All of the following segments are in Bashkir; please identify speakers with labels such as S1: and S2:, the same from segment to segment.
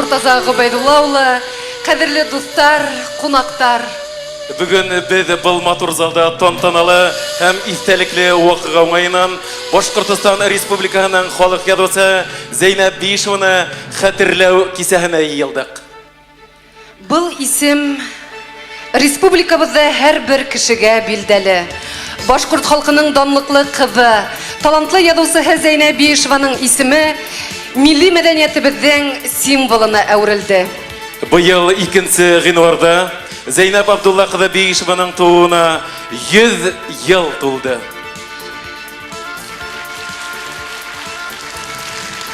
S1: Мортаза Ғөбәйҙулла улы, ҡәҙерле дуҫтар, ҡунаҡтар.
S2: Бөгөн беҙ был матур залда тантаналы һәм иҫтәлекле ваҡиға уңайынан Башҡортостан Республикаһының халыҡ яҙыусыһы Зәйнәб Биишеваны хәтерләү кисәһенә йыйылдыҡ.
S1: Был исем республикабыҙҙа һәр бер кешегә билдәле. Башҡорт халҡының данлыҡлы ҡыҙы, талантлы яҙыусыһы Зәйнәб Биишеваның исеме милли мәҙәниәтебеҙҙең символына әүерелде.
S2: Быйыл 2 ғинуарҙа Зәйнәб Абдулла ҡыҙы Биишеваның тыуыуына 100 йыл тулды.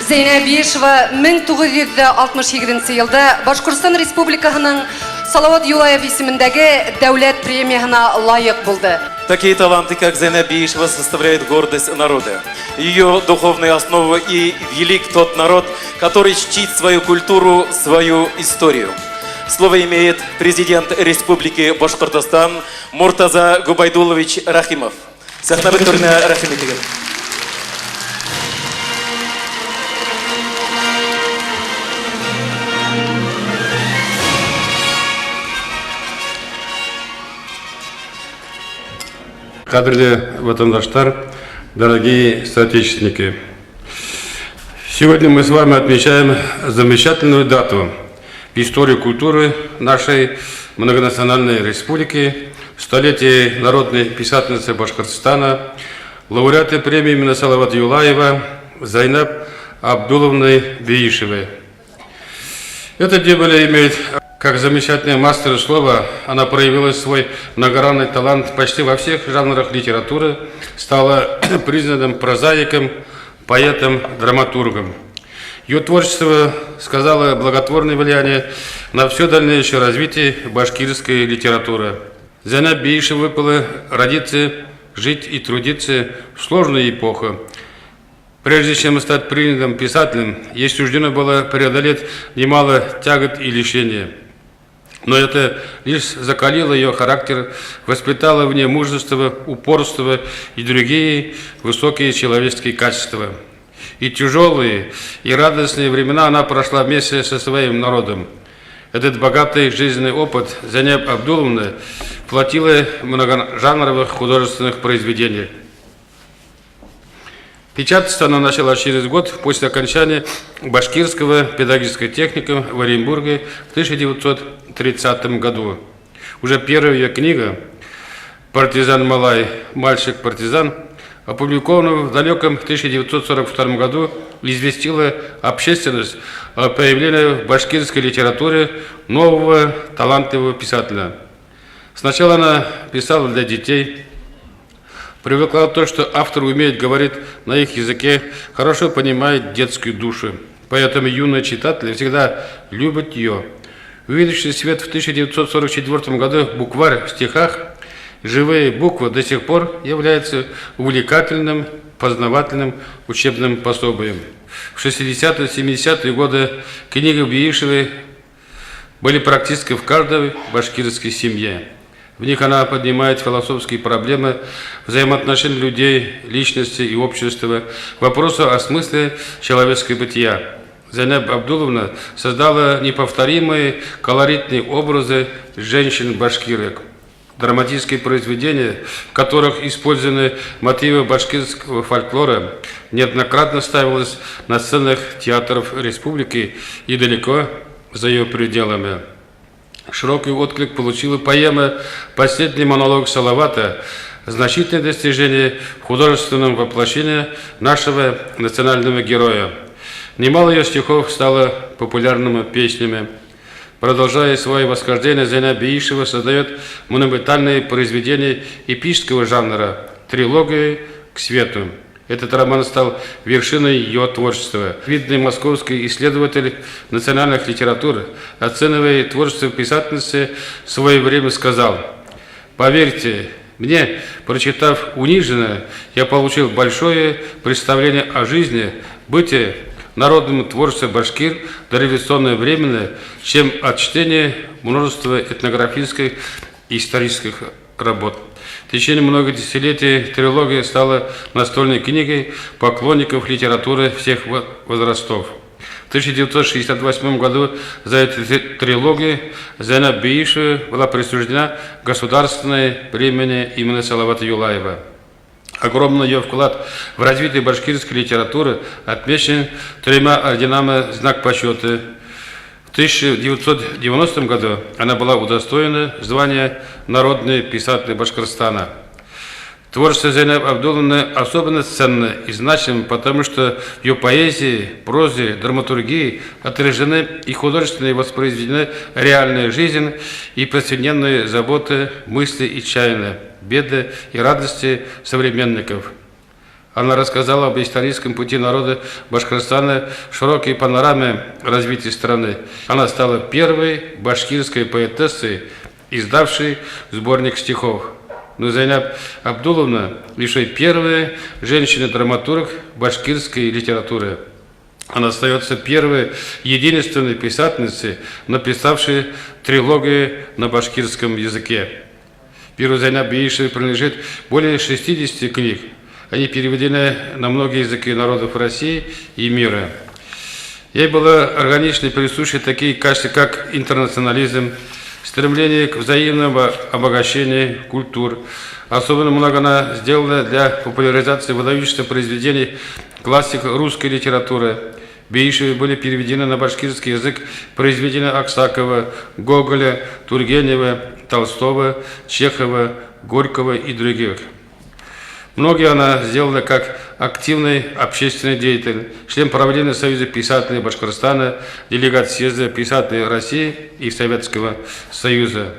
S1: Зәйнәб Биишева 1968 йылда Башҡортостан Республикаһының Салават Юлаев исемендәге дәүләт премияһына лайыҡ булды.
S2: Такие таланты, как Зайнаб Биишева, составляют гордость народа. Ее духовную основу и велик тот народ, который чтит свою культуру, свою историю. Слово имеет президент Республики Башкортостан Муртаза Губайдулович Рахимов. Сәхнә түренә рәхим итегеҙ.
S3: Ҡәҙерле ватандаштар, дорогие соотечественники, сегодня мы с вами отмечаем замечательную дату в истории культуры нашей многонациональной республики, столетие народной писательницы Башкортостана, лауреаты премии имени Салавата Юлаева Зайнаб Абдуловны Биишевой. Это дело имеет как замечательный мастер слова, она проявила свой многогранный талант почти во всех жанрах литературы, стала признанным прозаиком, поэтом, драматургом. Ее творчество сказало благотворное влияние на все дальнейшее развитие башкирской литературы. Зайнаб Биишева выпало родиться, жить и трудиться в сложную эпоху. Прежде чем стать принятым писателем, ей суждено было преодолеть немало тягот и лишений. Но это лишь закалило ее характер, воспитало в ней мужество, упорство и другие высокие человеческие качества. И тяжелые, и радостные времена она прошла вместе со своим народом. Этот богатый жизненный опыт Зайнаб Абдуловна воплотила в многожанровых художественных произведениях. Печататься она начала через год после окончания Башкирского педагогического техникума в Оренбурге в 1930 году. Уже первая ее книга «Партизан Малай. Мальчик-партизан», опубликована в далеком 1942 году, известила общественность о появлении в башкирской литературе нового талантливого писателя. Сначала она писала для детей, привыкла то, что автор умеет говорить на их языке, хорошо понимает детскую душу. Поэтому юные читатели всегда любят ее. Увидевший свет в 1944 году букварь в стихах, «Живые буквы» до сих пор являются увлекательным, познавательным учебным пособием. В 60-е, 70-е годы книги Биишевой были практически в каждой башкирской семье. В них она поднимает философские проблемы взаимоотношений людей, личности и общества, вопросы о смысле человеческого бытия. Зайнаб Абдуловна создала неповторимые колоритные образы женщин-башкирок. Драматические произведения, в которых использованы мотивы башкирского фольклора, неоднократно ставилось на сценах театров республики и далеко за ее пределами. Широкий отклик получила поэма «Последний монолог Салавата», значительное достижение в художественном воплощении нашего национального героя. Немало ее стихов стало популярными песнями. Продолжая свое восхождение, Зайнаб Биишева создает монументальные произведения эпического жанра «Трилогию к свету». Этот роман стал вершиной ее творчества. Видный московский исследователь национальных литератур, оценивая творчество писательницы, в свое время сказал: «Поверьте мне, прочитав «Униженное», я получил большое представление о жизни, быте, народном творчестве башкир до революционного времени, чем от чтения множества этнографических и исторических работ». В течение многих десятилетий трилогия стала настольной книгой поклонников литературы всех возрастов. В 1968 году за эту трилогию Зайнаб Биишева была присуждена государственная премия имени Салавата Юлаева. Огромный ее вклад в развитие башкирской литературы отмечен тремя орденами «Знак почета». В 1990 году она была удостоена звания народной писателя Башкортостана. Творчество Зайнаб Абдулловны особенно ценно и значимо, потому что в ее поэзии, прозе, драматургии отражены и художественно воспроизведены реальная жизнь и повседневные заботы, мысли и чаяния, беды и радости современников. Она рассказала об историческом пути народа Башкортостана в широкой панораме развития страны. Она стала первой башкирской поэтессой, издавшей сборник стихов. Но Зайнаб Абдуловна еще и первая женщина-драматург башкирской литературы. Она остается первой, единственной писательницей, написавшей трилогию на башкирском языке. Перу Зайнаб Биишевой принадлежит более 60 книг. Они переведены на многие языки народов России и мира. Ей было органично присущи такие качества, как интернационализм, стремление к взаимному обогащению культур. Особенно много она сделала для популяризации выдающихся произведений классиков русской литературы. Биишевой были переведены на башкирский язык произведения Аксакова, Гоголя, Тургенева, Толстого, Чехова, Горького и других. Многие она сделала как активный общественный деятель, член правления Союза писателей Башкортостана, делегат съезда писателей России и Советского Союза.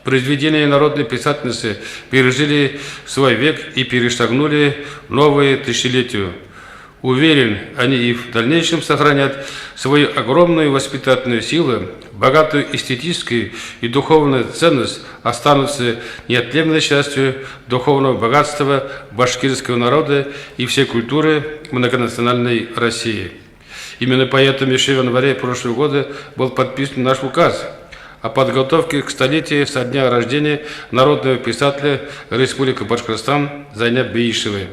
S3: Произведения народной писательницы пережили свой век и перешагнули новые тысячелетия. Уверен, они и в дальнейшем сохранят свою огромную воспитательную силу, богатую эстетическую и духовную ценность, останутся неотъемлемой частью духовного богатства башкирского народа и всей культуры многонациональной России. Именно поэтому еще в январе прошлого года был подписан наш указ о подготовке к столетию со дня рождения народного писателя Республики Башкортостан Зайнаб Биишевой.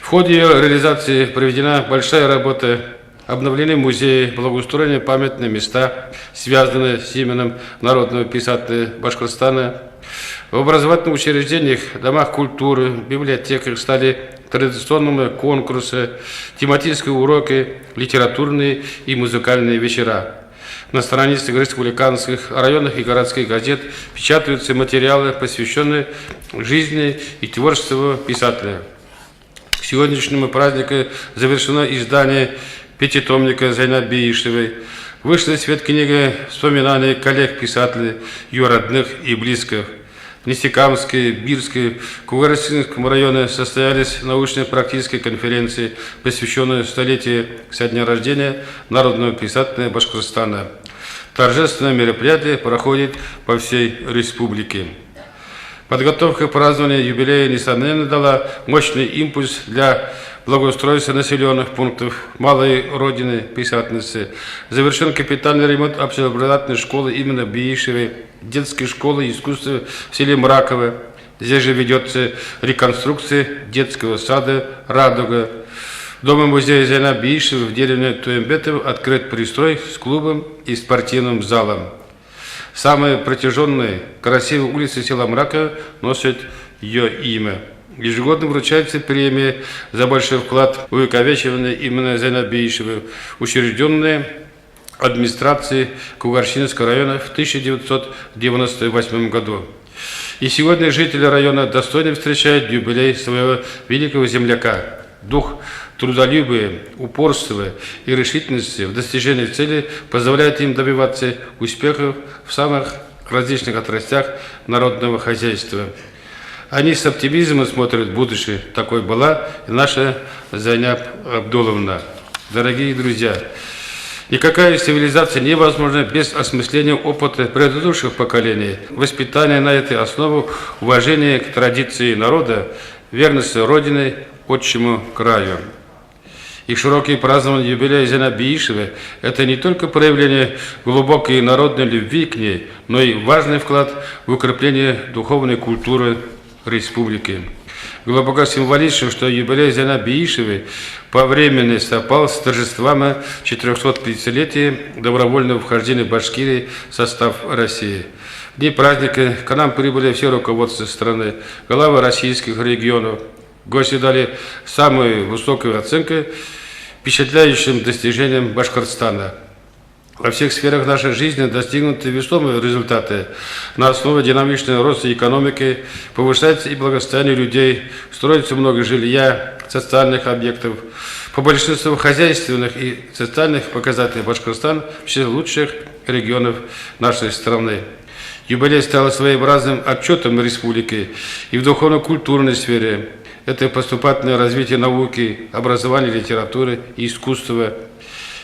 S3: В ходе ее реализации проведена большая работа: обновление музея, благоустроение памятные места, связанные с именем народного писателя Башкортостана. В образовательных учреждениях, домах культуры, библиотеках стали традиционными конкурсы, тематические уроки, литературные и музыкальные вечера. На страницах республиканских, районных и городских газет печатаются материалы, посвященные жизни и творчеству писателя. К сегодняшнему празднику завершено издание пятитомника Зайнаб Биишевой. Вышла в свет книга воспоминаний коллег-писателей, ее родных и близких. В Нефтекамске, Бирске, Кугарчинском районе состоялись научно-практические конференции, посвященные столетию со дня рождения народного писателя Башкортостана. Торжественное мероприятие проходит по всей республике. Подготовка к празднованию юбилея, несомненно, дала мощный импульс для благоустройства населенных пунктов малой родины писательницы. Завершен капитальный ремонт общеобразовательной школы имени Биишевой, детской школы искусства в селе Мраково. Здесь же ведется реконструкция детского сада «Радуга». Дома-музея Зайнаб Биишевой в деревне Туембетово открыт пристрой с клубом и спортивным залом. Самая протяженная, красивая улица села Мраково носит ее имя. Ежегодно вручается премия за большой вклад в увековечивание имени Зайнаб Биишевой, учрежденная администрацией Кугарчинского района в 1998 году. И сегодня жители района достойно встречают юбилей своего великого земляка. Дух трудолюбия, упорства и решительности в достижении цели позволяет им добиваться успехов в самых различных отраслях народного хозяйства. Они с оптимизмом смотрят в будущее. Такой была и наша Зайнаб Абдуловна. Дорогие друзья, никакая цивилизация невозможна без осмысления опыта предыдущих поколений, воспитания на этой основе, уважения к традиции народа, верности Родины, отчему краю. И широкие празднования юбилея Зайнаб Биишевой – это не только проявление глубокой народной любви к ней, но и важный вклад в укрепление духовной культуры республики. Глубоко символично, что юбилей Зайнаб Биишевой по времени совпал с торжествами 450-летия добровольного вхождения Башкирии в состав России. В дни праздника к нам прибыли все руководства страны, главы российских регионов. Гости дали самую высокую оценку впечатляющим достижениям Башкортостана. Во всех сферах нашей жизни достигнуты весомые результаты. На основе динамичного роста экономики повышается и благосостояние людей, строится много жилья, социальных объектов. По большинству хозяйственных и социальных показателей Башкортостан в числе лучших регионов нашей страны. Юбилей стал своеобразным отчетом республики и в духовно-культурной сфере. Это поступательное развитие науки, образования, литературы и искусства.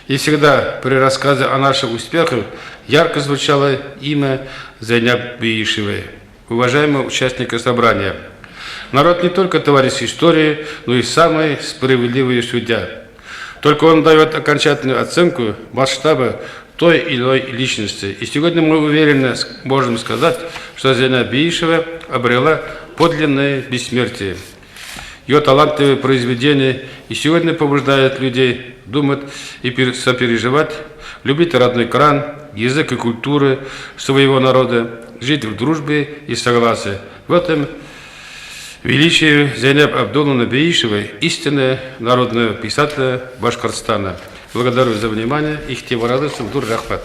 S3: И всегда при рассказе о наших успехах ярко звучало имя Зайнаб Биишевой. Уважаемые участники собрания, народ не только товарищ истории, но и самый справедливый судья. Только он дает окончательную оценку масштаба той или иной личности. И сегодня мы уверенно можем сказать, что Зайнаб Биишева обрела подлинное бессмертие. Ее талантливые произведения и сегодня побуждают людей думать и сопереживать, любить родной край, язык и культуру своего народа, жить в дружбе и согласии. В этом величие Зайнаб Абдулловны Биишевой, истинная народная писателя Башкортостана. Благодарю за внимание. Иғтибарығыҙ өсөн ҙур рәхмәт.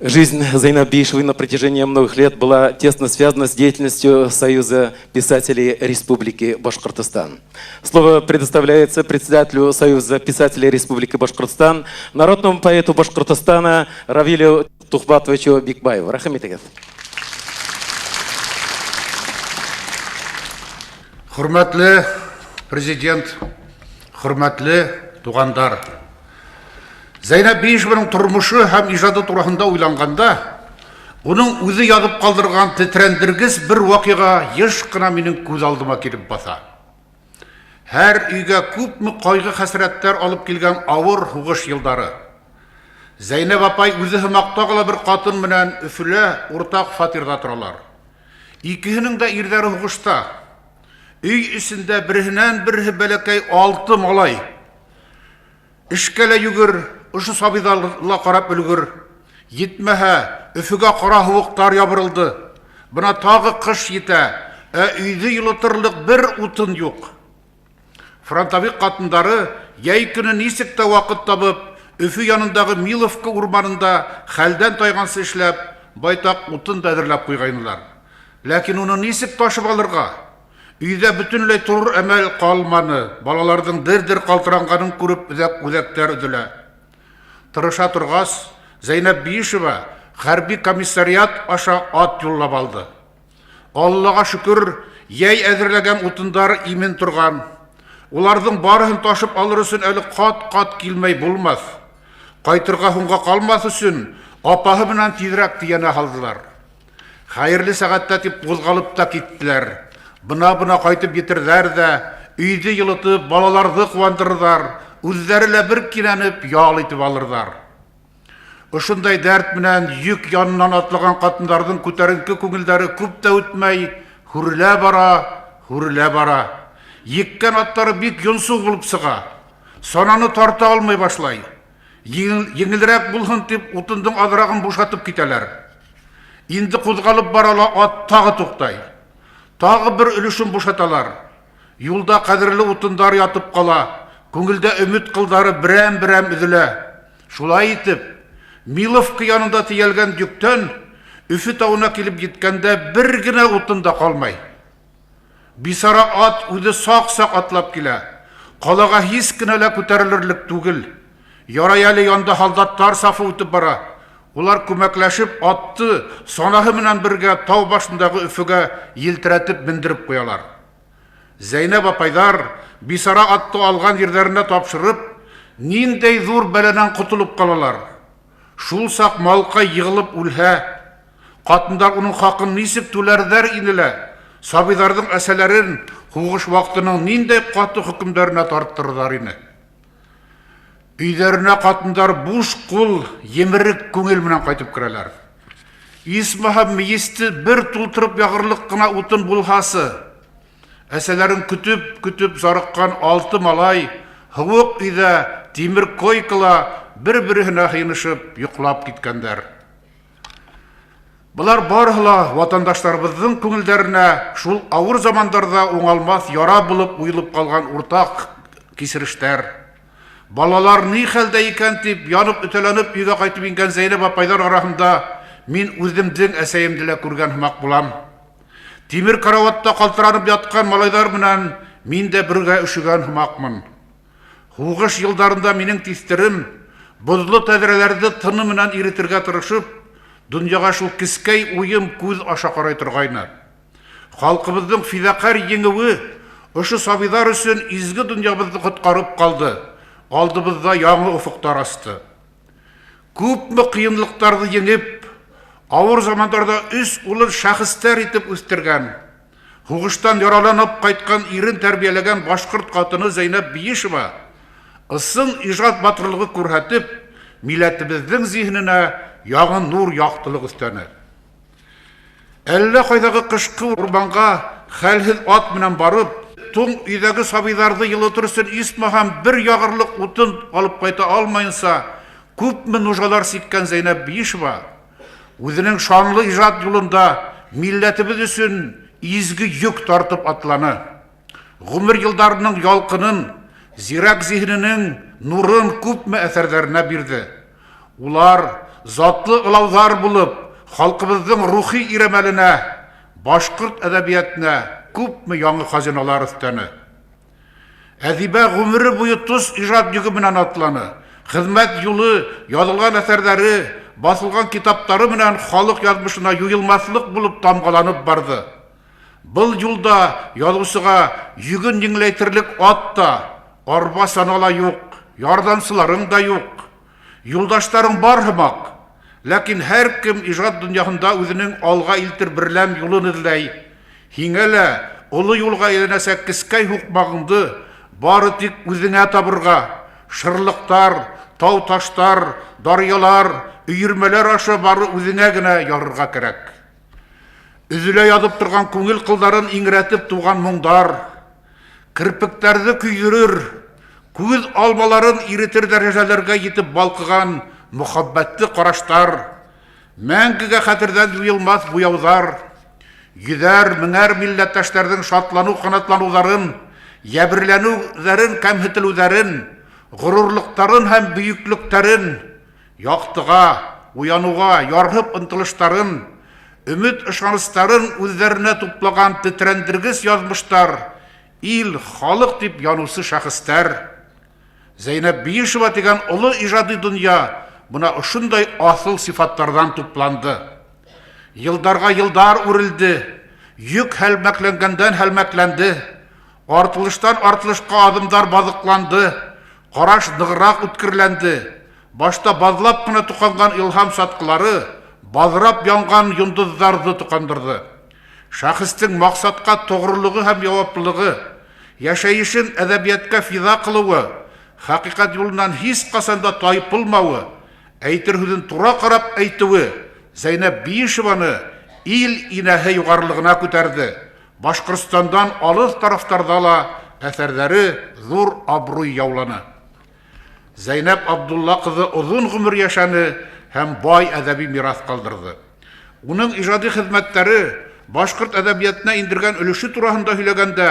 S2: Жизнь Зайнаб Биишевой на протяжении многих лет была тесно связана с деятельностью Союза писателей Республики Башкортостан. Слово предоставляется председателю Союза писателей Республики Башкортостан, народному поэту Башкортостана Равилю Тухбатовичу Бикбаеву. Рәхим итегеҙ.
S4: Хөрмәтле президент, хөрмәтле туғандар. Зәйнәб Биишеваның тормошы һәм ижады тураһында уйланғанда, уның үҙе яҙып ҡалдырған тетрәндергес бер ваҡиға йыш ҡына минең күҙ алдыма килеп баҫа. Һәр өйгә күпме ҡайғы-хәсрәттәр алып килгән ауыр һуғыш йылдары. Зәйнәб апай үҙе һымаҡ тағы ла бер ҡатын менән Өфөлә уртаҡ фатирҙа торалар. Икеһенең дә ирҙәре һуғышта. Өй эсендә береһенән береһе бәләкәй 6 малай. Эшкә лә йүгер, ошо сабыйҙар ла ҡарап өлгөр. Етмәһә, Өфөгә ҡара һыуыҡтар ябырылды. Бына тағы ҡыш етә, ә өйҙө йылытырлыҡ бер утын юҡ. Фронтовик ҡатындары йәй көнө нисек тә ваҡыт табып, Өфө янындағы Миловка урманында хәлдән тайғансы эшләп, байтаҡ утын да әҙерләп ҡуйғайнылар. Ләкин уны нисек ташып алырға? Өйҙә бөтөнләй торор әмәл ҡалманы. Балаларҙың дер-дер ҡалтыранғанын күреп, үҙәк-үҙәктәр өҙөлә. Тырыша торғас, Зәйнәб Биишева хәрби комиссариат аша ат юллап алды. Аллаға шөкөр, йәй әҙерләгән утындар имен торған. Уларҙың барыһын ташып алыр өсөн әле ҡат-ҡат килмәй булмаҫ. Ҡайтырға һуңға ҡалмаҫ өсөн апаһы менән тиҙерәк тейәнә һалдылар. Хәйерле сәғәттә тип ҡуҙғалып та киттеләр. Бына-бына ҡайтып етерҙәр ҙә, өйҙө йылытып, балаларҙы ҡыуандырырҙар, үҙҙәре лә бер кинәнеп ял итеп алырҙар. Ошондай дәрт менән йөк янынан атлаған ҡатындарҙың күтәренке күңелдәре күп тә үтмәй, һүрелә бара, һүрелә бара. Еккән аттары бик йонсоу булып сыға. Сананы тарта алмай башлай. Еңелерәк булһын тип утындың аҙырағын бушатып китәләр. Инде ҡуҙғалып бара ла ат тағы туҡтай. Тағы бер өлөшөн бушаталар. Юлда ҡәҙерле утындар ятып ҡала. Күңелдә өмөт ҡылдары берәм-берәм өҙөлә. Шулай итеп, Миловка янында тейәлгән йөктән Өфө тауына килеп еткәндә бер генә утын да ҡалмай. Бисара ат үҙе саҡ-саҡ атлап килә. Ҡалаға һис кенә лә күтәрелерлек түгел. Ярай әле янда һалдаттар сафы үтеп бара. Улар күмәкләшеп атты санаһы менән бергә тау башындағы Өфөгә елтерәтеп мендереп ҡуялар. Зәйнәб апайҙар бисара атты алған ерҙәренә тапшырып, ниндәй ҙур бәләнән ҡотолоп ҡалалар. Шул саҡ малҡай йығылып үлһә, ҡатындар уның хаҡын нисек түләрҙәр ине лә, сабыйҙарҙың әсәләрен һуғыш ваҡытының ниндәй ҡаты хөкөмдәренә тарттырырҙар ине. Өйҙәренә ҡатындар буш ҡул, емерек күңел менән ҡайтып керәләр. Исмаһам мейесте бер тултырып яғырлыҡ ҡына утын булһасы. Әсәләрен көтөп-көтөп зарыҡҡан алты малай һыуыҡ өйҙә тимер койкала бер-береһенә һыйынышып йоҡлап киткәндәр. Былар барыһы ла ватандаштарыбыҙҙың күңелдәренә шул ауыр замандарҙа уңалмаҫ яра булып уйылып ҡалған уртаҡ кисерештәр. Балалар ни хәлдә икән дип янып өтәләнеп өйгә ҡайтып ингән Зәйнәб апайҙар араһында мин үҙемдең әсәйемде лә күргән һымаҡ булам. Тимер караватта ҡалтыранып ятҡан малайҙар менән мин дә бергә өшөгән һымаҡмын. Һуғыш йылдарында минең тиҫтерем боҙло тәҙрәләрҙе тыны менән иретергә тырышып, донъяға шул кескәй уйым күҙ аша ҡарай торғайны. Халҡыбыҙҙың фиҙаҡәр еңеүе ошо сабыйҙар өсөн изге донъябыҙҙы ҡотҡарып ҡалды, алдыбыҙҙа яңы офоҡтар асты. Күпме ҡыйынлыҡтарҙы еңеп, ауыр замандарҙа өс улын шәхестәр итеп үҫтергән, һуғыштан яраланып ҡайтҡан ирен тәрбиәләгән башҡорт ҡатыны Зәйнәб Биишева ысын ижад батырлығы күрһәтеп, милләтебеҙҙең зиһененә яңы нур яҡтылыҡ өҫтәне. Әллә ҡайҙағы ҡышҡы урманға хәлһеҙ ат менән барып, туң өйҙәге сабыйҙарҙы йылытыр өсөн исмаһам бер яғырлыҡ утын алып ҡайта алмайынса, күпме нужалар сиккән Зәйнәб Биишева үҙенең шанлы ижад юлында милләтебеҙ өсөн изге йөк тартып атланы. Ғүмер йылдарының ялҡынын, зирәк зиһененең нурын күпме әҫәрҙәренә бирҙе. Улар затлы ылауҙар булып, халҡыбыҙҙың рухи ирәмәленә, башҡорт әҙәбиәтенә күпме яңы хазиналар өҫтәне. Әҙибә ғүмере буйы тос ижад йөгө менән атланы. Хеҙмәт юлы, яҙылған әҫәрҙәре, баҫылған китаптары менән халыҡ яҙмышына юйылмаҫлыҡ булып тамғаланып барҙы. Был юлда яҙыусыға йөгөн еңеләйтерлек ат та, арба сана ла юҡ, ярҙамсыларың да юҡ. Юлдаштарың бар һымаҡ, ләкин һәр кем ижад донъяһында үҙенең алға илтер берләм юлын эҙләй. Һиңә лә оло юлға әйләнәсәк кескәй һуҡмағыңды бары тик үҙеңә табырға, шырлыҡтар, тау-таштар, даръялар, өйөрмәләр аша бары үҙеңә генә ярырға кәрәк. Өҙөлә яҙып торған күңел ҡылдарын иңрәтеп тыуған моңдар, керпектәрҙе көйҙөрөр, күҙ алмаларын иретер дәрәжәләргә етеп балҡыған мөхәббәтле ҡараштар, мәңгегә хәтерҙән юйылмаҫ буяуҙар, йөҙәр, меңәр милләттәштәрҙең шатланыу-ҡанатланыуҙарын, йәберләнеүҙәрен, кәмһетелеүҙәрен, ғорурлыҡтарын һәм бөйөклөктәрен, яҡтыға, уяныуға ярһып ынтылыштарын, өмөт-ышаныстарын үҙҙәренә туплаған тетрәндергес яҙмыштар, ил, халыҡ тип яныусы шәхестәр. Зәйнәб Биишева тигән оло ижади донъя бына ошондай аҫыл сифаттарҙан тупланды. Йылдарға йылдар үрелде, йөк һәлмәкләнгәндән һәлмәкләнде, артылыштан артылышҡа аҙымдар баҙыҡланды, ҡараш нығыраҡ үткерләнде. Башта баҙлап ҡына тоҡанған илһам сатҡылары баҙрап янған йондоҙҙарҙы тоҡандырҙы. Шәхестең маҡсатҡа тоғролоғо һәм яуаплылығы, йәшәйешен әҙәбиәткә фиҙа ҡылыуы, хәҡиҡәт юлынан һис ҡасан да тайпылмауы, әйтер һүҙен тура ҡарап әйтеүе Зәйнәб Биишеваны ил инәһе юғарылығына күтәрҙе. Башҡортостандан алыҫ тарафтарҙа ла әҫәрҙәре ҙур абруй яуланы. Зәйнәб Абдулла ҡыҙы оҙон ғүмер йәшәне һәм бай әҙәби мираҫ ҡалдырҙы. Уның ижади хеҙмәттәре башҡорт әҙәбиәтенә индергән өлөшө тураһында һөйләгәндә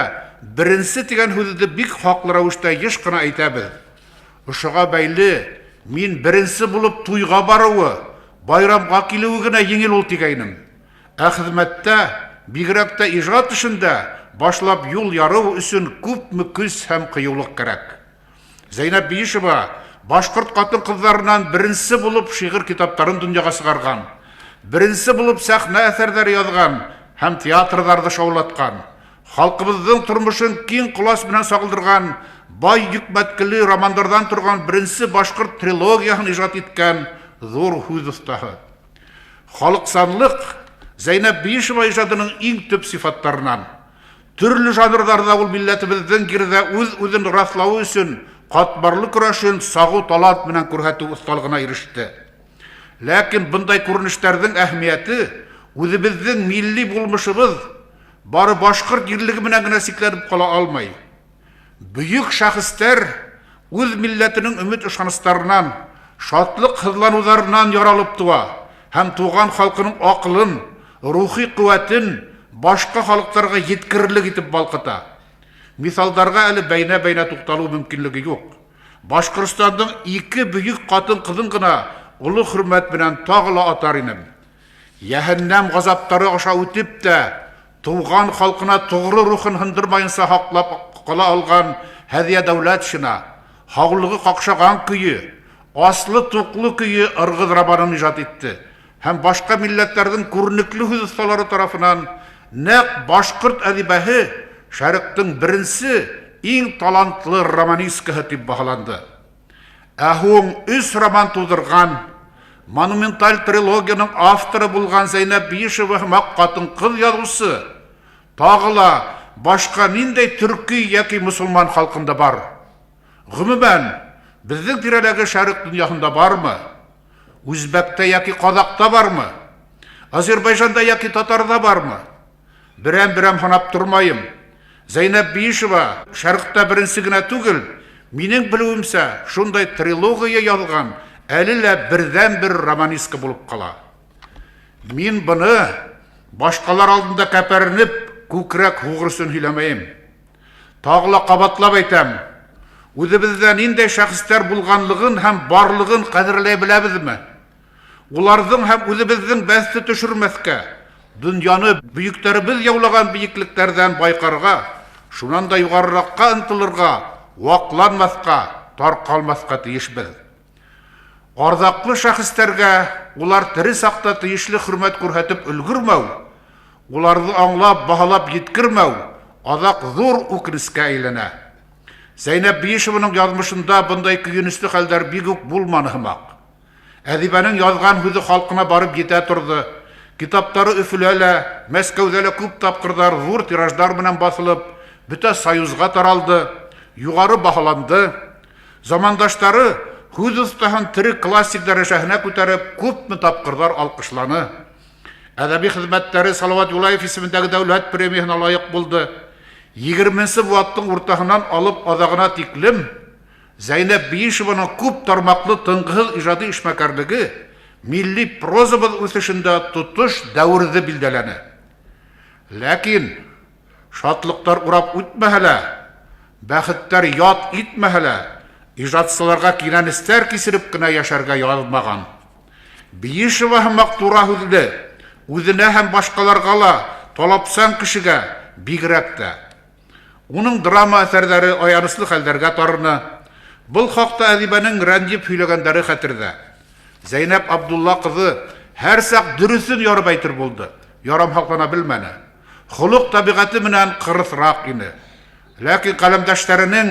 S4: беренсе тигән һүҙҙе бик хаҡлы рәүештә йыш ҡына әйтәбеҙ. Ошоға бәйле мин беренсе булып туйға барыуы, байрамға килеүе генә еңел ул тигәйнем. Ә хеҙмәттә, бигерәк тә ижад эшендә башлап юл ярыу өсөн күпме көс һәм ҡыйыулыҡ кәрәк. Зәйнәб Биишева башҡорт ҡатын-ҡыҙҙарынан беренсе булып шиғыр китаптарын донъяға сығарған, беренсе булып сәхнә әҫәрҙәре яҙған һәм театрҙарҙы шаулатҡан, халҡыбыҙҙың тормошон киң ҡолас менән сағылдырған бай йөкмәткеле романдарҙан торған беренсе башҡорт трилогияһын ижад иткән ҙур һүҙ оҫтаһы. Халыҡсанлыҡ Зәйнәб Биишева ижадының иң төп сифаттарынан. Төрлө жанрҙарҙа ул милләтебеҙҙең ерҙә үҙ-үҙен раҫлауы өсөн Катмарлы көрәшен сағыу талант менән күрһәтеү оҫталығына иреште. Ләкин бындай күренештәрҙең әһәмиәте үҙебеҙҙең милли булмышыбыҙ бары башҡорт ерлеге менән генә сикләнеп ҡала алмай. Бөйөк шәхестәр үҙ милләтенең өмөт ышаныстарынан, шатлыҡ һыҙланыуҙарынан яралып тыуа һәм туған халҡының аҡылын, рухи ҡеүәтен башҡа халыҡтарға еткерерлек итеп балҡыта. Миҫалдарға әле бәйнә-бәйнә туҡталыу мөмкинлеге юҡ. Башҡортостандың ике бөйөк ҡатын-ҡыҙын ғына оло хөрмәт менән тағы ла атар инем. Йәһәннәм ғазаптары аша үтеп тә, туған халҡына тоғро рухын һындырмайынса һаҡлап ҡала алған Һәҙиә Дәүләтшина, һаулығы ҡаҡшаған көйө, аслы туҡлы көйө Ырғыҙ романын ижад итте һәм башҡа милләттәрҙең күренекле һүҙ оҫталары тарафынан нәҡ башҡорт әҙибәһе шәреҡтең беренсе иң талантлы романисткаһы тип баһаланды. Ә һуң өс роман тыуҙырған, монументаль трилогияның авторы булған Зәйнәб Биишева һымаҡ ҡатын-ҡыҙ яҙыусы тағы ла башҡа ниндәй төрки йәки мосолман халҡында бар? Ғөмүмән, беҙҙең тирәләге шәреҡ донъяһында бармы? Үзбәктә йәки ҡаҙаҡта бармы? Азербайжанда йәки татарҙа бармы? Берәм-берәм һанап тормайым. Зәйнәб Биишева шәреҡтә беренсе генә түгел, минең белеүемсә, шундай трилогия яҙған әле лә берҙән-бер романистка булып ҡала. Мин быны башҡалар алдында кәпәренеп, күкрәк һуғыр өсөн һөйләмәйем. Тағы ла ҡабатлап әйтәм, үҙебеҙҙә ниндәй шәхестәр булғанлығын һәм барлығын ҡәҙерләй беләбеҙме? Уларҙың һәм үҙебеҙҙең бәҫте төшөрмәҫкә, донъяны бөйөктәребеҙ яулаған бейеклектәрҙән байҡарға, шунан да юғарыраҡҡа ынтылырға, ваҡланмаҫҡа, тарҡалмаҫҡа тейешбеҙ. Арҙаҡлы шәхестәргә улар тере саҡта тейешле хөрмәт күрһәтеп өлгөрмәү, уларҙы аңлап, баһалап еткермәү аҙаҡ ҙур үкенескә әйләнә. Зәйнәб Биишеваның яҙмышында бындай көйөнөслө хәлдәр бик үк булманы һымаҡ. Әҙибәнең яҙған һүҙе халҡына барып етә торҙо. Китаптары Өфөлә лә, Мәскәүҙә лә күп тапҡырҙар ҙур тираждар менән баҫылып, бөтә Союзға таралды, юғары баһаланды. Замандаштары һүҙ оҫтаһын тере классик дәрәжәһенә күтәреп, күпме тапҡырҙар алҡышланы. Әҙәби хеҙмәттәре Салауат Юлаев исемендәге дәүләт премияһына лайыҡ булды. 20-нсе быуаттың уртаһынан алып аҙағына тиклем Зәйнәб Биишеваның күп тармаҡлы тынғыһыҙ ижади эшмәкәрлеге милли прозабыҙ үҫешендә тотош дәүерҙе билдәләне. Ләкин шатлыҡтар урап үтмәһә лә, бәхеттәр ят итмәһә лә, ижадсыларға кинәнестәр кисереп кенә йәшәргә яҙмаған. Биишева һымаҡ тура һүҙле, үҙенә һәм башҡаларға ла талапсан кешегә бигерәк тә. Уның драма әҫәрҙәре аяныслы хәлдәргә тарыны. Был хаҡта әҙибәнең рәнйеп һөйләгәндәре хәтерҙә. Зәйнәб Абдулла ҡыҙы һәр саҡ дөрөҫөн ярып әйтер булды, ярамһаҡлана белмәне. Холоҡ тәбиғәте менән ҡырыҫыраҡ ине. Ләкин ҡәләмдәштәренең,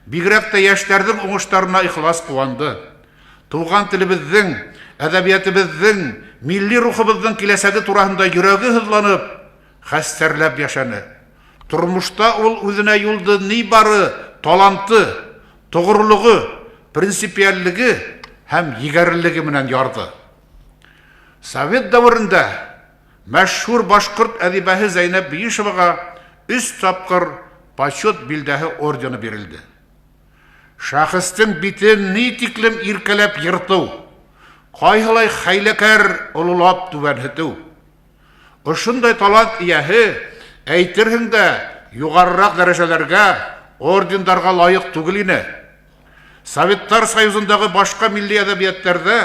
S4: бигерәк тә йәштәрҙең уңыштарына ихлас ҡыуанды. Туған телебеҙҙең, әҙәбиәтебеҙҙең, милли рухыбыҙҙың киләсәге тураһында йөрәге һыҙланып, хәстәрләп йәшәне. Тормошта ул үҙенә юлды ни бары таланты, тоғролоғо, принципиальлеге һәм егәрлелеге менән ярҙы. Совет дәүерендә мәшһүр башҡорт әҙибәһе Зәйнәб Биишеваға өс тапҡыр Почет билдәһе ордены бирелде. Шәхестең битен ни тиклем иркәләп йыртыу, ҡайһылай хәйләкәр ололап түбәнһетеү. Ошондай талант эйәһе, әйтерһең дә, юғарыраҡ дәрәжәләргә, ордендарға лайыҡ түгел ине. Советтар Союзындағы башҡа милли әҙәбиәттәрҙә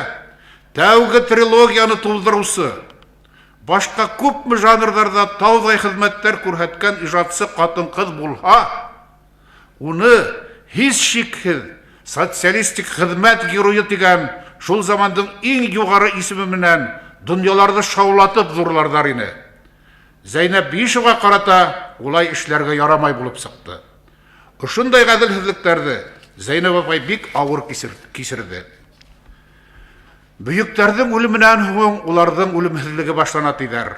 S4: тәүге трилогияны тыуҙырыусы, башҡа күпме жанрҙарҙа тауҙай хеҙмәттәр күрһәткән ижадсы ҡатын-ҡыҙ булһа, уны һис шикһеҙ социалистик хеҙмәт геройы тигән шул замандың иң юғары исеме менән донъяларҙы шаулатып ҙурларҙар ине. Зәйнәб Биишеваға ҡарата улай эшләргә ярамай булып сыҡты. Ошондай ғәҙелһеҙлектәрҙе Зәйнәб апай бик ауыр кисерҙе. Бөйөктәрҙең үлеменән һуң уларҙың үлемһеҙлеге башлана тиҙәр.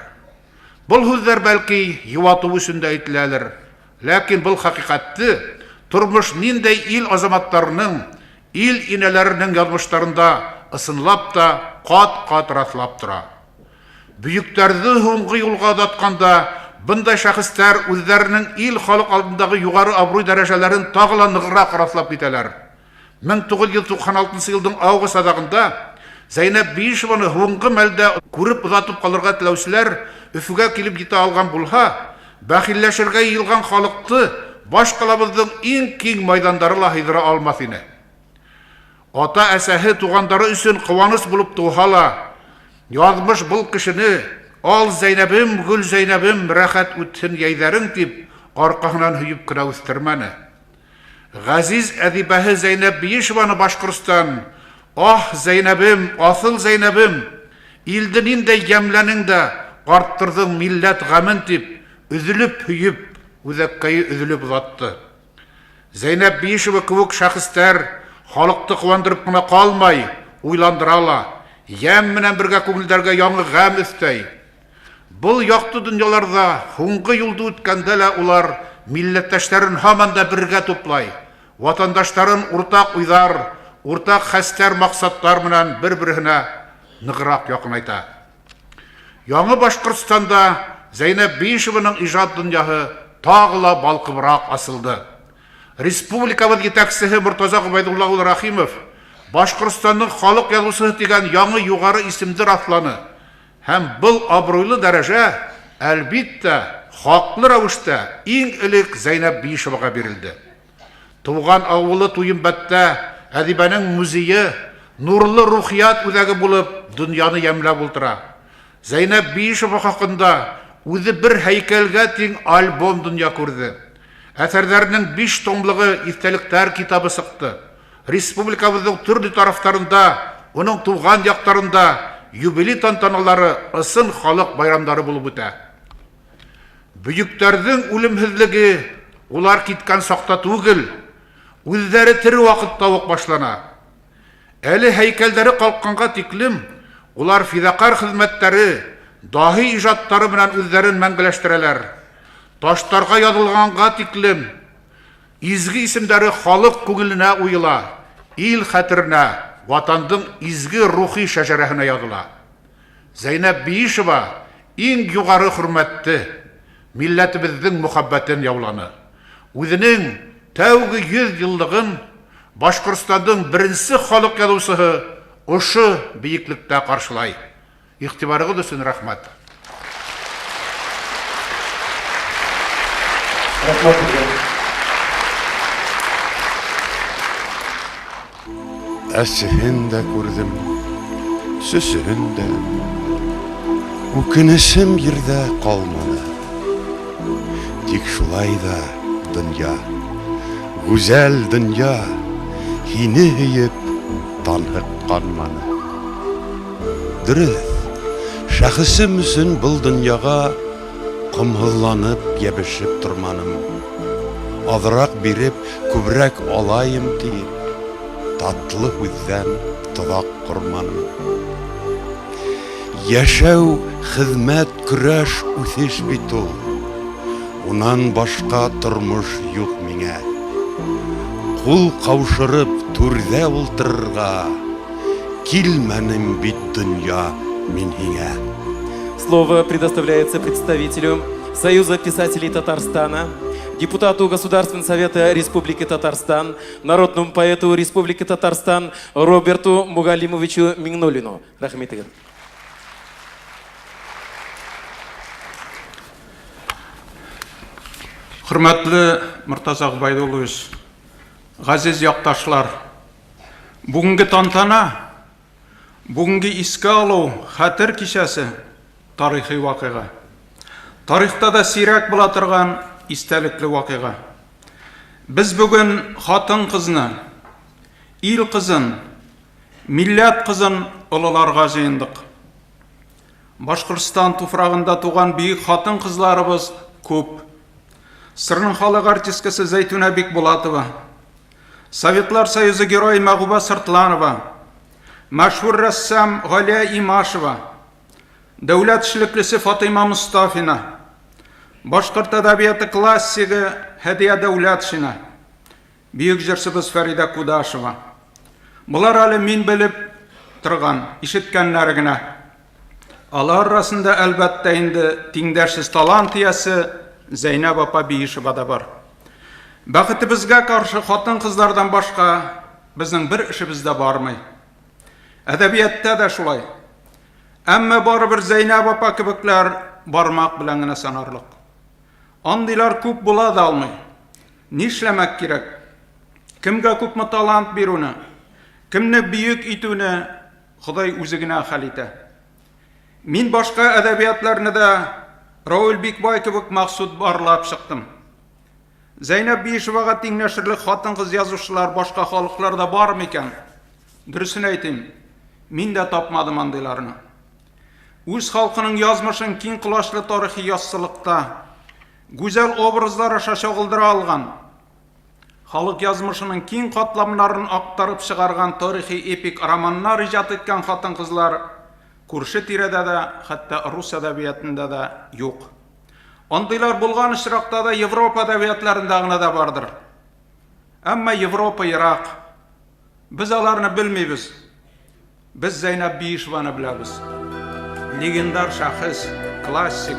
S4: Был һүҙҙәр бәлки йыуатыу өсөн дә әйтеләлер. Ләкин был хәҡиҡәтте Тормыш ниндәй ил азаматтарының, ил инәләренең язмыштарында ысынлап та кат-кат раслап тора. Бөекләрҙе һуңғы юлға оҙатҡанда бындай шәхестәр үҙҙәренең ил халыҡ алдындағы юғары абруй дәрәжәләрен тағы ла нығыраҡ раҫлап китәләр. 1996 йылдың август аҙағында Зәйнәб Биишеваны һуңғы мәлдә күреп оҙатып ҡалырға теләүселәр Өфөгә килеп етә алған булһа, бәхилләшергә йыйылған халыҡты баш ҡалабыҙҙың иң киң майҙандары ла һыйҙыра алмаҫ ине. Ата-әсәһе туғандары өсөн ҡыуаныс булып тыуһа ла, яҙмыш был кешене «Ал Зәйнәбем, гөл Зәйнәбем, рәхәт үтһен йәйҙәрең» тип арҡаһынан һөйөп кенә үҫтермәне. Ғәзиз әҙибәһе Зәйнәб Биишеваны Башҡортостан «Аһ, Зәйнәбем, аҫыл Зәйнәбем, илде ниндәй йәмләнең дә арттырҙың милләт ғәмен» тип өҙөлөп һөйөп, үҙәккәйе өҙөлөп оҙатты. Зәйнәб Биишева кеүек шәхестәр халыҡты ҡыуандырып ҡына ҡалмай, уйландыра ла, йәм менән бергә күңелдәргә яңы ғәм өҫтәй. Был яҡты донъяларҙа һуңғы юлды үткәндә лә улар милләттәштәрен һаман да бергә туплай, ватандаштарын уртаҡ уйҙар, уртаҡ хәстәр маҡсаттар менән бер-береһенә нығыраҡ яҡынайта. Яңы Башҡортостанда Зәйнәб Биишеваның ижад донъяһы тағы ла балҡыбыраҡ асылды. Республикабыҙ етәксеһе Мортаза Ғөбәйҙулла улы Рәхимов Башҡортостандың халыҡ яҙыусыһы тигән яңы юғары исемде раҫланы. Һәм был абруйлы дәрәжә, әлбиттә, хаҡлы рәүештә иң элек Зәйнәб Биишеваға бирелде. Тыуған ауылы Туйымбәттә әҙибәнең музейы нурлы рухият үҙәге булып донъяны йәмләп ултыра. Зәйнәб Биишева хаҡында үҙе бер һәйкәлгә тиң альбом донъя күрҙе. Әҫәрҙәренең 5 томлығы иҫтәлектәр китабы сыҡты. Республикабыҙҙың төрлө тарафтарында, уның тыуған яҡтарында юбилей тантаналары ысын халыҡ байрамдары булып үтә. Бөйөктәрҙең үлемһеҙлеге улар киткән саҡта түгел, үҙҙәре тере ваҡытта уҡ башлана. Әле һәйкәлдәре ҡалҡҡанға тиклем улар фиҙаҡар хеҙмәттәре, даһи ижадтары менән үҙҙәрен мәңгеләштерәләр. Таштарға яҙылғанға тиклем изге исемдәре халыҡ күңеленә уйыла, ил хәтеренә, ватандың изге рухи шәжәрәһенә яҙыла. Зәйнәб Биишева иң юғары хөрмәтте, милләтебеҙҙең мөхәббәтен яуланы. Үҙенең тәүге 100 йыллығын Башҡортостандың беренсе халыҡ яҙыусыһы ошо бейеклектә ҡаршылай. Иғтибарығыҙ өсөн рәхмәт.
S2: Рәхмәт һеҙгә.
S5: Әсеһен дә күрҙем, сөсөһөн дә. Үкенесем ерҙә ҡалманы. Тик шулай ҙа донъя, гүзәл донъя, һине һөйөп танһыҡҡанманы. Дөрөҫ, шәхесем өсөн был донъяға ҡомһоҙланып йәбешеп торманым. Аҙыраҡ биреп, күберәк алайым тиеп, татлы һүҙҙән тоҙаҡ ҡорманым. Йәшәү, хеҙмәт, көрәш, үҫеш бит ул. Унан башҡа тормош юҡ миңә. Ҡул ҡаушырып түрҙә ултырырға килмәнем бит донъя мин һиңә.
S2: Слово предоставляется представителю Союза писателей Татарстана, депутату Государственного совета Республики Татарстан, народному поэту Республики Татарстан Роберту Мугалимовичу Миңнуллину. Рәхим итегеҙ.
S6: Хөрмәтле Мортаза Ғөбәйҙуллович, ғәзиз яҡташлар, бөгөнгө тантана, бөгөнгө иҫкә алыу, хәтер кисәсе тарихи ваҡиға. Тарихта да сирәк була торған иҫтәлекле ваҡиға. Беҙ бөгөн ҡатын-ҡыҙны, ил ҡыҙын, милләт ҡыҙын ололарға йыйындыҡ. Башҡортостан туфрағында тыуған бөйөк ҡатын-ҡыҙларыбыҙ күп. СССРның халыҡ артисткаһы Зәйтүнә Бикбулатова, Советлар Союзы геройы Мәғүбә Сыртланова, мәшһүр рәссам Ғәлиә Имашева, дәүләт эшлеклесе Фатыйма Мостафина, башҡорт әҙәбиәте классигы Һәдиә Дәүләтшина, Бөек җырчыбыз Фәридә Кудашева. Болар әле мин белеп торган, ишеткәннәре генә. Алар арасында, әлбәттә инде, тиңдәшсез талант иясе Зәйнәб апа Биишева да бар. Бәхетебезгә каршы, хатын-кызлардан башка безнең бер эшебез дә бармый. Әдәбиятта да шулай. Әмма барыбер Зәйнәб апа кебекләр бармак белән генә санарлык. Андыйлар күп була да алмый. Нишләмәк кирәк? Кемгә күпме талант бирүне, кемне бөек итүне Ходай үзе генә хәл итә. Мин башка әдәбиятларны да Равил Бикбай кебек махсус барлап чыктым. Зәйнәб Биишевага тиңләшерлек хатын-кыз язучылар башка халыкларда бар микән? Дөресен әйтим, мин дә тапмадым андыйларны. Үз халкының язмышын киң колачлы тарихи яссылыкта, гүзәл образлар аша чагылдыра алган, халык язмышының киң катламнарын актарып чыгарган тарихи эпик романнар иҗат иткән хатын-кызлар күрше тирәдә дә, хәтта рус әдәбиятында да юк. Андыйлар булган очракта да Европа әдәбиятларында гына да бардыр. Әмма Европа ерак. Без аларны белмибез. Без Зәйнәб Биишеваны беләбез. Легендар шәхес, классик,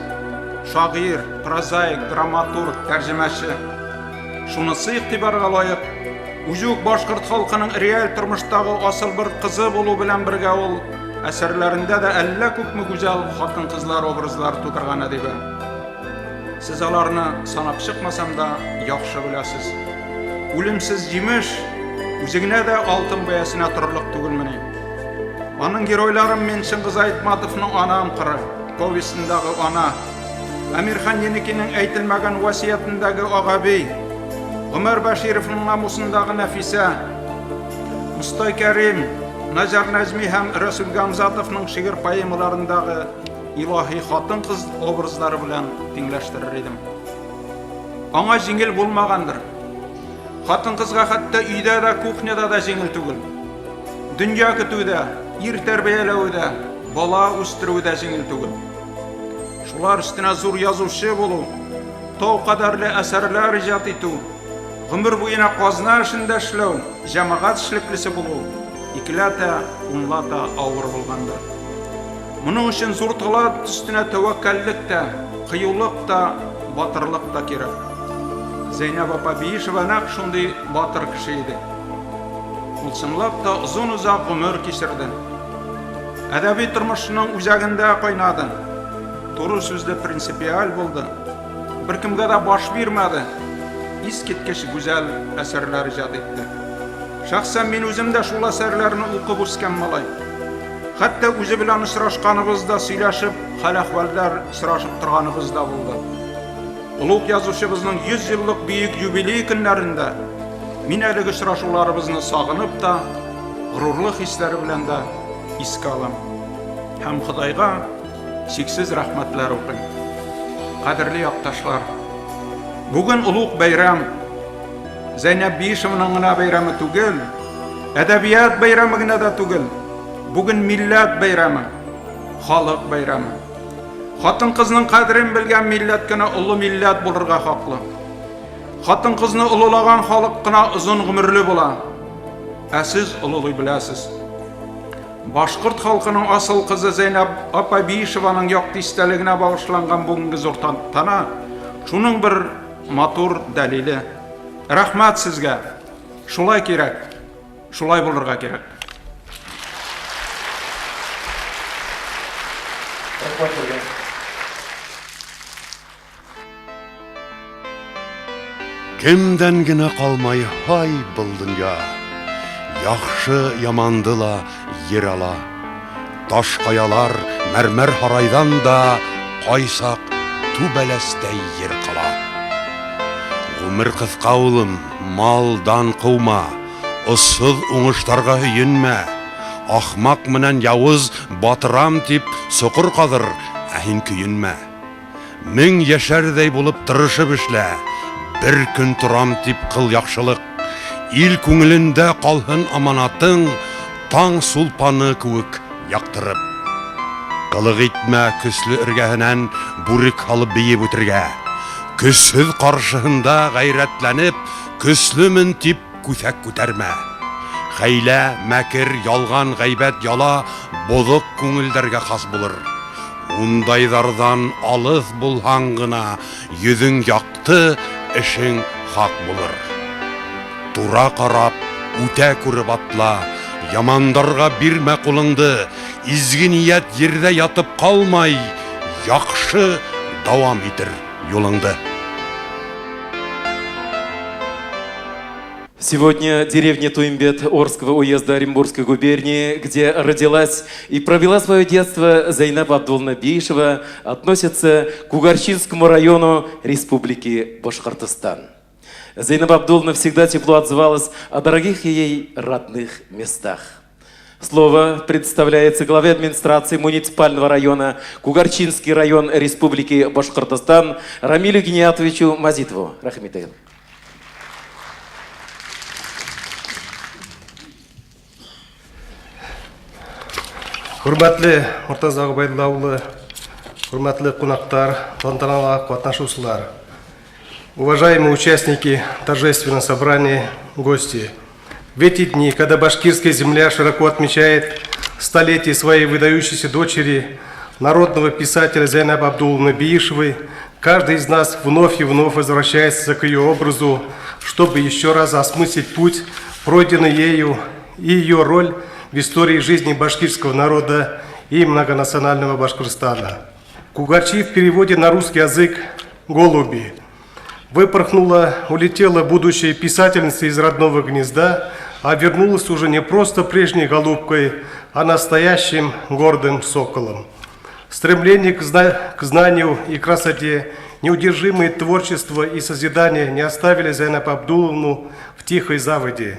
S6: шагыйрь, прозаик, драматург, тәрҗемәче. Шунысы игътибарга лаек, үзе үк башкорт халкының реаль тормыштагы асыл бер кызы булу белән бергә ул әсәрләрендә дә әллә күпме гүзәл хатын-кызлар образлары тудырган әдибә. Сез аларны санап чыкмасам да яхшы беләсез. Үлемсез җимеш үзе генә дә алтын бәясенә торырлык түгелмени? Аның геройларын мин Чыңгыз Айтматовның Анам кыры повестендагы ана, Әмирхан Еникинең әйтелмәгән васыятендәге Агабей, Гомәр Бәшировның намусындагы Нәфисә, Мостай Кәрим, Наҗар Нәҗми һәм Рәсүл Гамзатовның шигырь поэмаларындагы илаһи хатын-кыз образлары белән тиңләштерер идем. Аңа җиңел булмагандыр. Хатын-кызга хәтта өйдә дә, кухняда да җиңел түгел. Дөнья көтү дә, ир тәрбияләү дә, бала үстерү дә җиңел түгел. Шулар өстенә зур язучы булу, тау кадәрле әсәрләр иҗат итү, гомер буена казна эшендә эшләү, җәмәгать эшлеклесе булу икеләтә, унлата авыр булгандыр. Моның өчен зур талант өстенә тәвәккәллек тә, кыюлык та, батырлык та кирәк. Зәйнәб апа Биишева нәкъ шундый батыр кеше иде. Ул чынлап та озын-озак гомер кичерде. Әдәби тормышының үзәгендә кайнады. Туры сүзле принципиаль булды. Беркемгә дә баш бирмәде. Искиткеч гүзәл әсәрләр иҗат итте. Шәхсән мин үзем дә шул әсәрләрне укып үскән малай. Хәтта үзе белән очрашканыбыз да, сөйләшеп, хәл-әхвәлләр сорашып торганыбыз да булды. Олуг язучыбызның 100 еллык бөек юбилей көннәрендә мин әлеге очрашуларыбызны сагынып та, горурлык хисләре белән дә искә алам. Һәм Ходайга чиксез рәхмәтләр укыйм. Кадерле якташлар, бүген олуг бәйрәм, Зәйнәб Биишевның гына бәйрәме түгел, әдәбият бәйрәме генә дә түгел. Бүген милләт бәйрәме, халык бәйрәме. Хатын-кызның кадерен белгән милләт кенә олы милләт булырга хаклы. Хатын-кызны олылаган халык кына озын гомерле була. Ә сез олылый беләсез. Башкорт халкының асыл кызы Зәйнәб апа Биишеваның якты истәлегенә багышланган бүгенге зур тантана шуның бер матур дәлиле. Рәхмәт сезгә. Шулай кирәк. Шулай булырга кирәк.
S2: Рәхмәт сезгә.
S5: Кемдән генә калмай һай был дөнья, Яхшы яманды ла ер ала. Таш каялар, мәрмәр һарайдан да Кайсак түбәләстәй ер кала. Гомер кыска, улым, мал, дан кыума, Осһоҙ уңыштарға һөйөнмә. Ахмаҡ менән яуыз батырам дип соҡор ҡаҙыр, ә һин көйөнмә. Мең йәшәрҙәй булып тырышып эшлә, Бер көн торам дип ҡыл яҡшылыҡ. Ил күңелендә ҡалһын аманатың, Таң сулпаны кеүек яҡтырып. Ҡылыҡ итмә көслө эргәһенән бүрек һалып бейеп үтергә. Көсһөҙ ҡаршыһында ғәйрәтләнеп, Көслөмөн тип күҫәк күтәрмә. Хәйлә, мәкер, ялған, ғәйбәт, яла боҙоҡ күңелдәргә хас булыр. Ундайҙарҙан алыҫ булһаң ғына йөҙөң яҡты, эшең хаҡ булыр. Тура ҡарап, үтә күреп атла, ямандарға бирмә ҡулыңды, изге ниәт ерҙә ятып ҡалмай, яҡшы дауам итер юлыңды.
S2: Сегодня деревня Туимбет Орского уезда Оренбургской губернии, где родилась и провела свое детство Зайнаб Абдулловна Биишева, относится к Кугарчинскому району Республики Башкортостан. Зайнаб Абдулловна всегда тепло отзывалась о дорогих ей родных местах. Слово представляется главе администрации муниципального района Кугарчинский район Республики Башкортостан Рамилю Гениатовичу Мазитову. Рәхим итегеҙ.
S7: Хөрмәтле Мортаза Ғөбәйҙулла улы, хөрмәтле ҡунаҡтар, тантанала ҡатнашыусылар, уважаемые участники торжественного собрания, гости. В эти дни, когда башкирская земля широко отмечает столетие своей выдающейся дочери, народного писателя Зайнаб Абдулловны Биишевой, каждый из нас вновь и вновь возвращается к ее образу, чтобы еще раз осмыслить путь, пройденный ею, и ее роль в истории жизни башкирского народа и многонационального Башкортостана. Кугарчи в переводе на русский язык «голуби». Выпорхнула, улетела будущая писательница из родного гнезда, а вернулась уже не просто прежней голубкой, а настоящим гордым соколом. Стремление к знанию и красоте, неудержимое творчество и созидание не оставили Зайнаб Абдулловну в тихой заводе.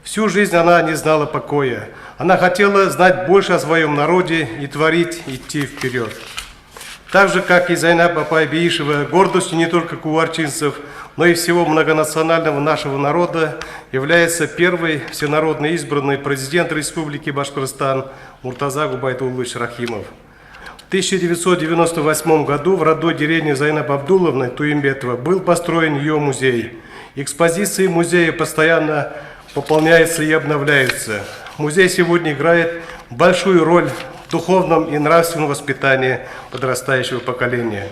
S7: Всю жизнь она не знала покоя. Она хотела знать больше о своем народе и творить, идти вперед. Так же, как и Зайнаб апай Биишева, гордостью не только кугарчинцев, но и всего многонационального нашего народа является первый всенародно избранный президент Республики Башкортостан Муртаза Губайдуллович Рахимов. В 1998 году в родной деревне Зайнаб Абдулловны Туимбетова был построен ее музей. Экспозиции музея постоянно пополняются и обновляются. Музей сегодня играет большую роль в духовном и нравственном воспитании подрастающего поколения.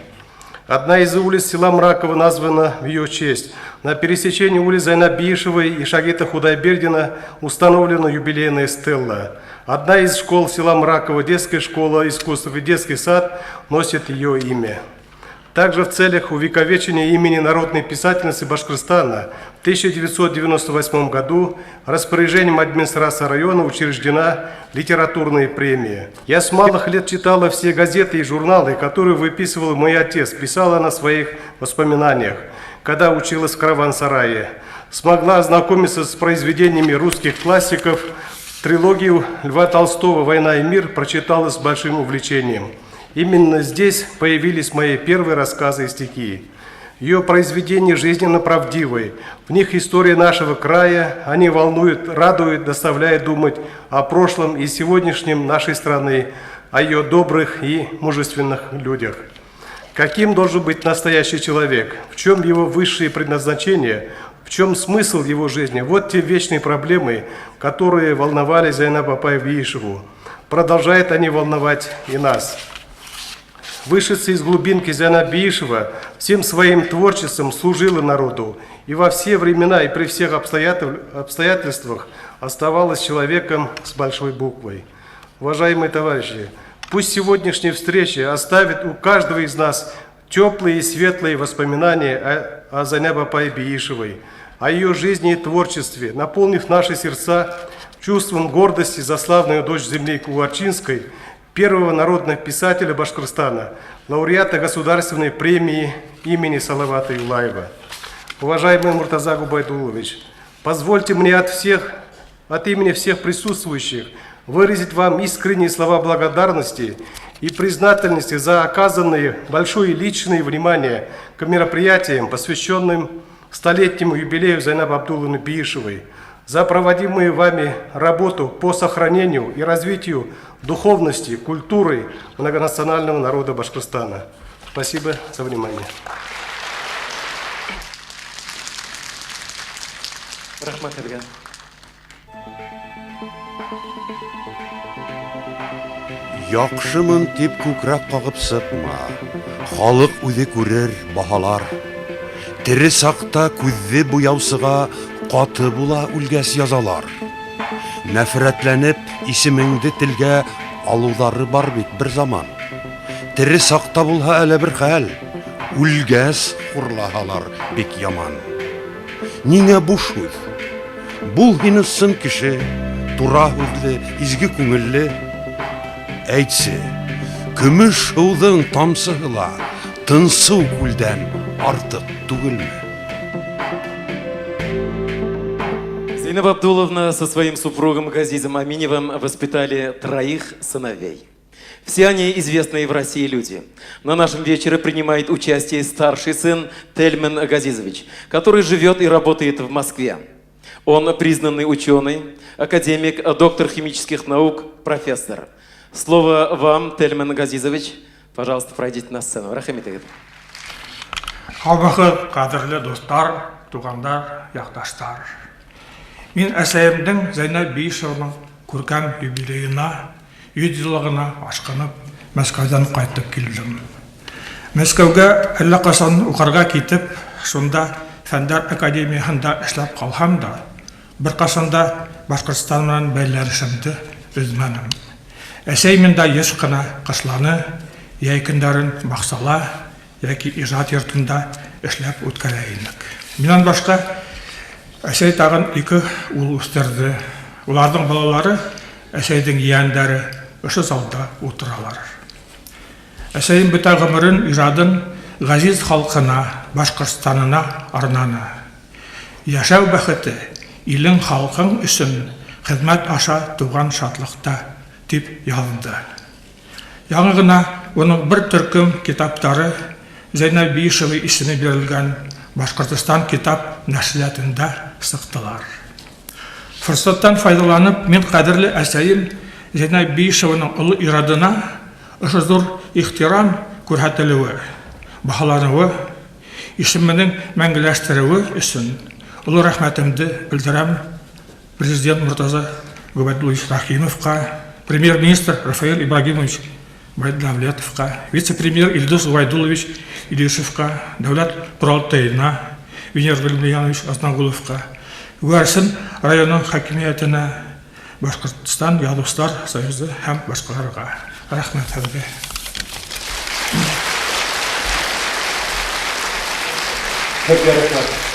S7: Одна из улиц села Мраково названа в ее честь. На пересечении улиц Зайнаб Биишевой и Шагита Худайбердина установлена юбилейная стелла. Одна из школ села Мраково, детская школа искусств и детский сад, носит ее имя. Также в целях увековечения имени народной писательницы Башкортостана в 1998 году распоряжением администрации района учреждена литературная премия. Я с малых лет читала все газеты и журналы, которые выписывал мой отец, писала на своих воспоминаниях, когда училась в Караван-Сарае. Смогла ознакомиться с произведениями русских классиков, трилогию Льва Толстого «Война и мир» прочитала с большим увлечением. Именно здесь появились мои первые рассказы и стихи. Ее произведения жизненно правдивые. В них история нашего края, они волнуют, радуют, доставляют думать о прошлом и сегодняшнем нашей страны, о ее добрых и мужественных людях. Каким должен быть настоящий человек? В чем его высшее предназначение? В чем смысл его жизни? Вот те вечные проблемы, которые волновали Зайнаб апай Биишеву. Продолжают они волновать и нас. Вышедшая из глубинки Зайнаб Биишева всем своим творчеством служила народу и во все времена и при всех обстоятельствах оставалась человеком с большой буквой. Уважаемые товарищи, пусть сегодняшняя встреча оставит у каждого из нас теплые и светлые воспоминания о Зайнаб апай Биишевой, о ее жизни и творчестве, наполнив наши сердца чувством гордости за славную дочь земли Кугарчинской, первого народного писателя Башкортостана, лауреата Государственной премии имени Салавата Юлаева. Уважаемый Муртаза Губайдуллович, позвольте мне от имени всех присутствующих выразить вам искренние слова благодарности и признательности за оказанное большое личное внимание к мероприятиям, посвященным столетнему юбилею Зайнаб Абдулловны Биишевой, за проводимую вами работу по сохранению и развитию духовности, культуры многонационального народа Башкортостана. Спасибо за внимание.
S2: Рәхмәт һеҙгә.
S5: Яҡшымын тип күкрәк ҡағып сыҡма, халыҡ үҙе күрер, баһалар. Тере саҡта күҙҙе буяусыға ҡаты була үлгәс язалар. Нәфрәтләнеп исемеңде телгә алыуҙары бар бит бер заман. Тере саҡта булһа әле бер хәл, үлгәс хурлаһалар бик яман. Ниңә буш һүҙ? Бул һин ысын кеше, тура һүҙле, изге күңелле. Әйтсе, көмөш һыуҙың тамсыһы ла тынсыу күлдән артыҡ түгелме?
S2: Зейнаб Абдулловна со своим супругом Газизом Аминевым воспитали троих сыновей. Все они известные в России люди. На нашем вечере принимает участие старший сын Тельмен Газизович, который живет и работает в Москве. Он признанный ученый, академик, доктор химических наук, профессор. Слово вам, Тельмен Газизович. Пожалуйста, пройдите на сцену. Рәхим итегеҙ.
S8: Һаумыһығыҙ, ҡәҙерле дуҫтар, туғандар, яҡташтар. Мин әсәйемдең Зәйнәб Биишеваның күркәм юбилейына, 100 йыллығына ашҡынып Мәскәүҙән ҡайтып килдем. Мәскәүгә әллә ҡасан уҡырға китеп, шунда Фәндәр академияһында эшләп ҡалһам да, бер ҡасан да Башҡортостан менән бәйләнешемде өҙмәнем. Әсәй миндә йыш ҡына ҡышланы, йәй көндәрен баҡсала йәки ижад йортонда эшләп үткәрә инек. Минән башҡа әсәй тағын ике ул үҫтерҙе. Уларҙың балалары, әсәйҙең ейәндәре ошо залда ултыралар. Әсәйем бөтә ғүмерен, ижадын ғәзиз халҡына, Башҡортостанына арнаны. Йәшәү бәхете илең халҡың өсөн хеҙмәт аша тыуған шатлыҡта, тип яҙҙы. Яңы ғына уның бер төркөм китаптары Зәйнәб Биишева исеме бирелгән Башҡортостан китап нәшриәтендә сыҡтылар. Форсаттан файҙаланып, мин ҡәҙерле әсәйем Зәйнәб Биишеваның оло ижадына ошо ҙур ихтирам күрһәтелеүе, баһаланыуы, исеменең мәңгеләштереүе өсөн оло рәхмәтемде белдерәм президент Мортаза Губайдуллович Рахимовҡа, премьер-министр Рафаэль Ибрагимович Байдавлетовҡа, вице-премьер Илдус Губайдуллович Илишевҡа, дәүләт ҡоролтайына Венер Ғилмиянович Азнагуловҡа, Күгәрсен районы хакимиәтенә, Башҡортостан Яҙыусылар союзы һәм башҡаларға. Рәхмәт һеҙгә.
S2: Һеҙгә рәхмәт.